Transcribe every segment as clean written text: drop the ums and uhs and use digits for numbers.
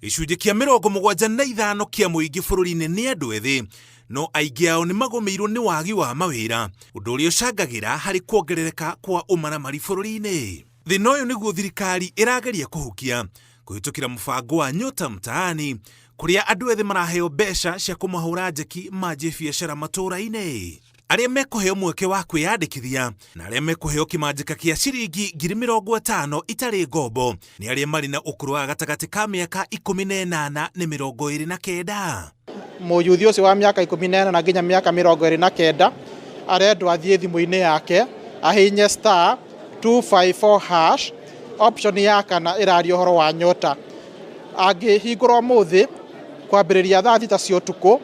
Gĩcunjĩ kĩa 75 kĩa mũingĩ bũrũri-inĩ nĩ andũ ethĩ, no aingĩ ao nĩ magũmĩirwo nĩ wagi wa mawĩra, ũndũ ũrĩa ũcangagĩra harĩ kuongerereka kwa ũmaramari bũrũri-inĩ. Thĩna ũyũ nĩguo thirikari ĩrageria kũhukia kũhĩtũkĩra mũbango wa Nyota Mtaani, kũrĩa andũ ethĩ maraheo mbeca cia kũmahũra njeki manjie biacara matũũra-inĩ. Arĩa mekũheo mweke wa kwĩyandĩkithia na arĩa mekũheo kĩmanjĩka kĩa ciringi 50,000 itarĩ ngombo nĩ arĩa marĩ na ũkũrũ wa gatagatĩ ka mĩaka 18 na 29. Mũyuthi ũcio wa mĩaka 18 nginya mĩaka 29 arendwo athiĩ thimũ-inĩ yake ahihinye *254# option ya kana ĩraria ũhoro wa Nyota. Angĩhingũra ũmũthĩ kwambĩrĩria thaa 6 cia ũtukũ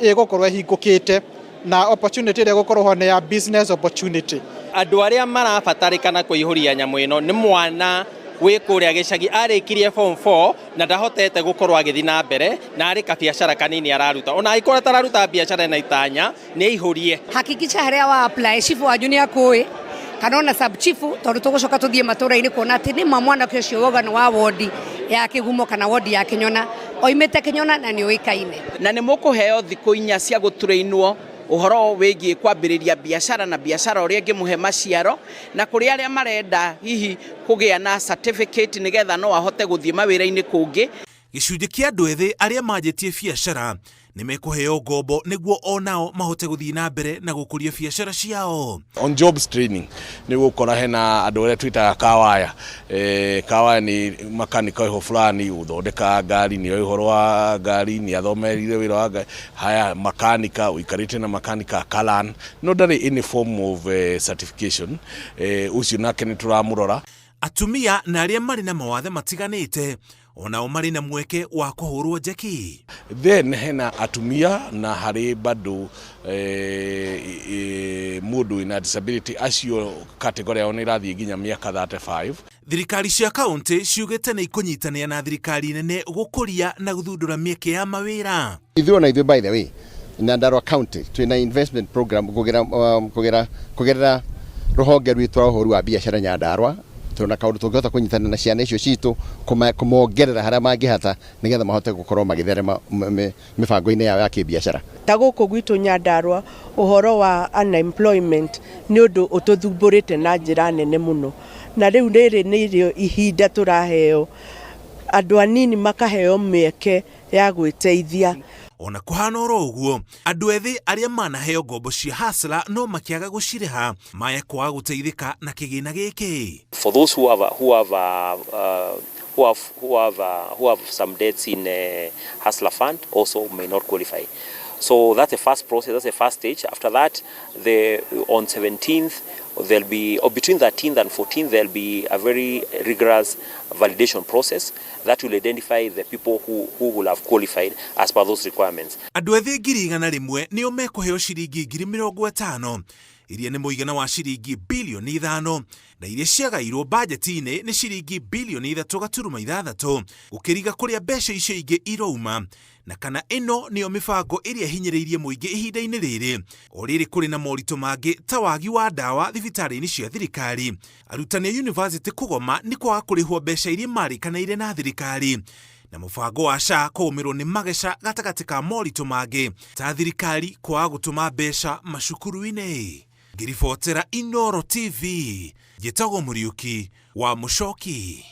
ĩgũkorwo ĩhingũkĩte na opportunity ĩrĩa ĩgũkorwo ho nĩ ya business opportunity. Andũ arĩa marabatarĩkana kũihũria nyamũ ĩno nĩ mwana wĩ kũrĩa gĩcagi arĩkirie form 4 na ndahotete gũkorwo agĩthiĩ na mbere na arĩ kabiacara kanini araruta, ona angĩkorwo atararuta biacara ĩna itanya nĩ aihũrie. Hakikisha harĩa wa apply chifu wanyu nĩ akũĩ kana ona sub chief, tondũ tũgũcoka tũthiĩ matũra-inĩ kuona atĩ nĩ ma mwanake ũcio wauga nĩ wa wodi ya Kĩgumo kana wodi ya Kĩnyona, oimĩte Kĩnyona na nĩ ũĩkaine. Na nĩ mũkũheo thikũ 4 cia gũtũrĩinwo ũhoro wĩgiĩ kwambĩrĩria biacara na biacara ũrĩa ĩngĩmũhe maciaro, na kũrĩ arĩa marenda hihi kũgĩa na certificate nĩgetha no ahote gũthiĩ mawĩra-inĩ kũngĩ. Gĩcunjĩ kĩa andũ ethĩ arĩa manjĩtie biacara nĩ mekũheo ngombo nĩguo o nao mahote gũthiĩ na mbere na gũkũria biacara ciao. On jobs training nĩ gũkora hena andũ arĩa twĩtaga kawaya. Kawaya nĩ makanika ũho fulani gũthondeka ngari, nĩ oĩ ũhoro wa ngari, nĩ athomeire wĩra wa ngari. Haya makanika, ũikarĩte na makanika akalan, no ndarĩ any form of certification. Ũcio nake nĩ tũramũrora. Atumia na arĩa marĩ na mawathe matiganĩte onao marĩ na mweke wa kũhũrwo njeki. Then hena atumia na harĩ bado mũndũ wĩna disability, acio category yao nĩ ĩrathiĩ nginya mĩaka 35. Thirikari cia kaunti ciugĩte nĩ ikũnyitanĩra na thirikari nene gũkũria na gũthundũra mĩeke ya mawĩra. Ithuĩ ona ithuĩ, by the way, Nyandarua County twĩna investment program kũgerera rũhonge rwitũ rwa ũhũri wa biacara Nyandarua. Twĩna kaũndũ tũngĩhota kũnyitanĩra na ciana icio citũ kũmongerera harĩa mangĩhata nĩgetha mahote gũkorwo magĩtherema mĩbango-inĩ yao ya kĩbiacara. Ta gũkũ gwitũ Nyandarua, ũhoro wa unemployment nĩ ũndũ ũtũthumbũrĩte na njĩra nene mũno, na rĩu rĩrĩ nĩrĩo ihinda tũraheo andũ anini makaheo mĩeke ya gwĩteithia. Ona kũhana oro ũguo, andũ ethĩ arĩa manaheo ngombo cia Hustler no makĩaga gũcirĩha maya kwaga gũteithĩka na kĩgĩna gĩkĩ. For those who have who have who have who have some debts in Hustler Fund also may not qualify. So that's the first process, that's the first stage. After that, the on 17th there'll be, or between 13th and 14th, there'll be a very rigorous validation process that will identify the people who will have qualified as per those requirements. Andũ ethĩ 100,000 nĩo mekũheo ciringi 50,000 iria nĩ mũigana wa ciringi bilioni 5, na iria ciagairwo bajeti-inĩ nĩ ciringi bilioni 3.6, gũkĩriga kũrĩa mbeca icio ingĩ irouma na kana ĩno nĩyo mĩbango ĩrĩa ĩhinyĩrĩirie mũingĩ ihinda-inĩ rĩrĩ. O rĩrĩ kũrĩ na moritũ mangĩ ta wagi wa ndawa thibitarĩ-inĩ cia thirikari, arutani a yunivasĩtĩ kũgoma nĩ kwaga kũrĩhwo mbeca iria marĩkanĩire na thirikari, na mũbango wa SHA kũgũmĩrwo nĩ mageca, gatagatĩ ka moritũ mangĩ ta thirikari kwaga gũtũma mbeca macukuru-inĩ. Ngĩribotera Inoro TV, njĩtagwo Mũriũki wa Mũcoki.